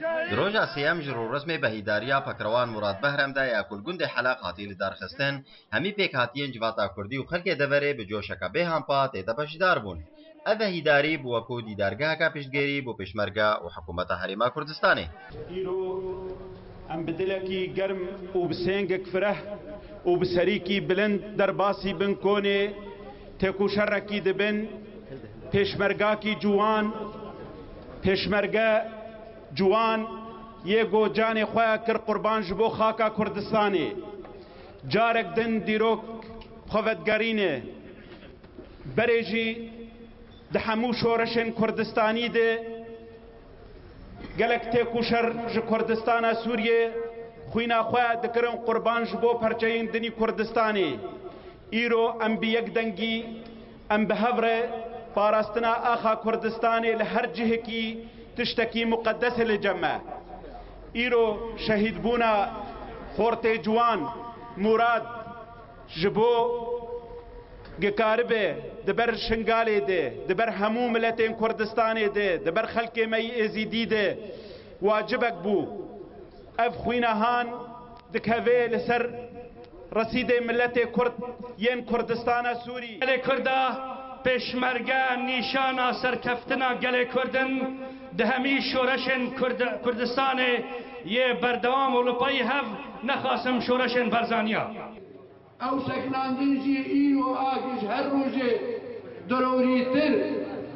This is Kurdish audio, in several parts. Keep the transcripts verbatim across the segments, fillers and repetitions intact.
Di roja sêyem ji rûresmê vehîdariya pekrewan Murad Behrem de ya ku li gundê Heleq hatî lidarxistin, hemî pêkhatiyên civata kurdî û xelkê deverê bi coşeke bêhampa tê de beşdar bûn. Ev vehîdarî bû wekû dîdargeheke piştgirî bo pêşmerge û hikûmeta Herêma Kurdistanê. Îro em bi dilekî germ û bi sêngek fireh û bi serîkî bilind derbasî bin konê têkoşerekî dibin, pêşmergakî ciwan, pêşmerge ciwan yê ku canê xwe kir qurban ji bo xaka Kurdistanê. Carek din dîrok xwe vedigerîne. Berê jî di hemû şoreşên Kurdistanî de gelek têkoşer ji Kurdistana Sûriyê xwîna xwe dikirin qurban ji bo perçeyên dinî Kurdistanê. Îro em bi yek dengî, em bi hev re parastina axa Kurdistanê li her cihekî tiştekî muqedes e li cem me. Îro şehîdbûna xortê ciwan Murad ji bo ku karibe di ber Şingalê de, di ber hemû miletên Kurdistanê de, di ber xelkê me yî Êzîdî de wacibek bû. Ev xwîna han dikeve li ser resîdê miletê Kurd yên Kurdistana Sûrî. Gelê Kurda pêşmerge nîşana serkeftina gelê Kurd in, di hemî şoreşên Kurd-, Kurdistanê yê berdewam û li pey hev nexasim şoreşên Barzaniya. Ew sekinandin jî îro a giş her rojê dirorîtir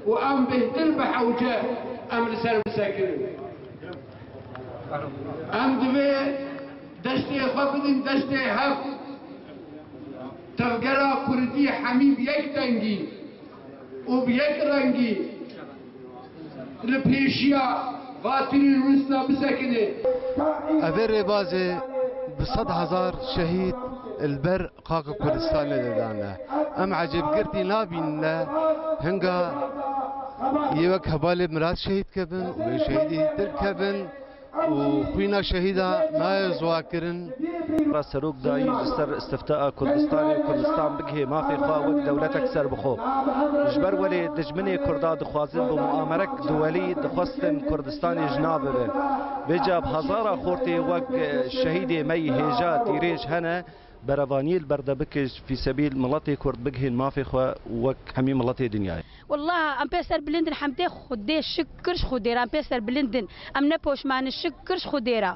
û em bêhtir bi hewce em li ser bisekinin. Em divê destê xwe bidin destê hev. Tevgera Kurdî hemî bi yek dengî û bi yek rengî li pêşiya va terorîsta bisekine. Evê rêbazê bi sed hezar şehîd li ber xaka Kurdistanê de dane. Em ecêbgirtî nabînine, hinga yê wek hevalê Mirad şehîd kevin û wê şehîdî dîtir kevin û xwîna şehîda nayê ziwakirin. Ra serok dayî ji ser istifta a Kurdistanê û Kurdistan bigihê mafê xwe wek dewletek serbixwe. Ji ber welê dijminê Kurda dixwazin bi muamerek duwelî dixwestin Kurdistanê ji nav bibe. Vêca bi hezara xortê wek, e, şehîdê me yî hêja tîrêj hene, berevaniyê li ber de bike, fîsebîl miletê Kurd bigihên mafê xwe wek hemî miletê dinyayê. Wallah, em pê ser bilind in, hemdê Xwedê, şikir ji Xwedê re, em pê ser bilind in. Em ne poşman in, şikir ji Xwedê re.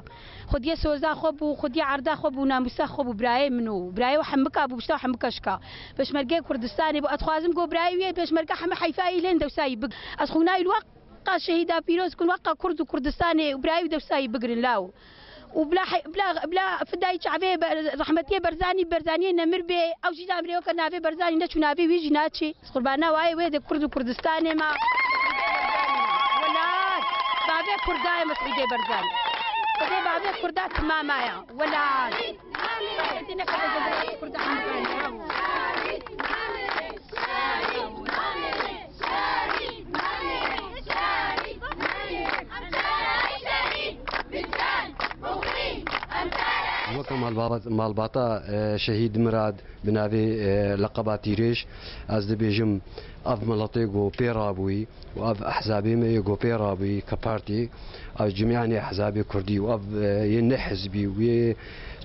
Xwediyê soza xwe bû, Xwediyê erda xwe bû, namûsa xwe bû, birayê min û birayê wî hemika bû, pişta wî hemika şika. Pêşmergeyê Kurdistanê bû, ez dixwazim ku birayê wî yê pêşmerge heme heyfa î lê dewsa yî bik. Ez xwîna wî li weqa şehîda pîroz kin, weqa Kurd û Kurdistanê û birayê wî dewsa yî bigirin law. û bila he-, bila, bila fidayî çavê Ber-, rehmetiyê Berzanî, Berzaniyê nemir bê, ew jî namrê weke navê Berzanî neçû, navê wî jî naçê. Qurbana wayê wê de Kurd û Kurdistanê ma. Welat, bavê Kurda ye Mesûdê Berzanî. Xwedê bavê Kurda timama ya. Welat. Kurda hemdane ya. Weke malbaba-, malbata, e, şehîd Mirad bi navê, e, leqeba Tîrêj, ez dibêjim, ev miletê ku pê rabûyî û ev ehzabê me yê ku pê rabûyî ke partî, ev cimiyanê ehzabê kurdî û ev, e, yê ne hizbî û yê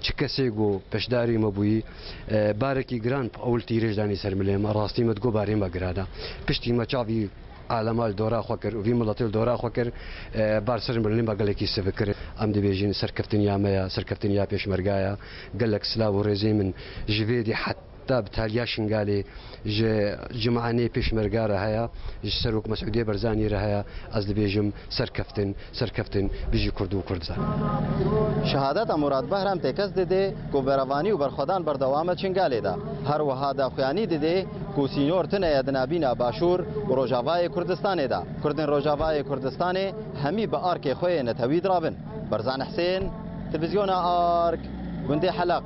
çi kesê ku beşdarî me bûyî, e, barekî giran ew li Tîrêj danî ser milê me. Rastî me digot barê me giran e. Piştî me çavî alema li dora xwe kir û vî miletê li dora xwe kir, e, bar ser milê me gelekî sivikir. Em dibêjin serkeftiniya me ya, serkeftiniya pêşmerga ya. Gelek silav û rêzê min ji vê dî heta bi taliya Şingalê ji cimanê pêşmerga re heye, ji Serok Mesûdê Berzanî re heye. Ez dibêjim serkeftin, serkeftin, bijî Kurd û Kurdistan. Şehadeta Murad Behrem têkez dide ku berevanî û berxwedan berdewam e Çingalê de. Her wiha daxuyanî dide ku sînor tune ye di nabîna Başûr û Rojavayê Kurdistanê de. Kurdên Rojavayê Kurdistanê hemî bi arkê xwe yê netewî dirabin. Berzan Husên, Televîzyona Ark, gundê Heleq.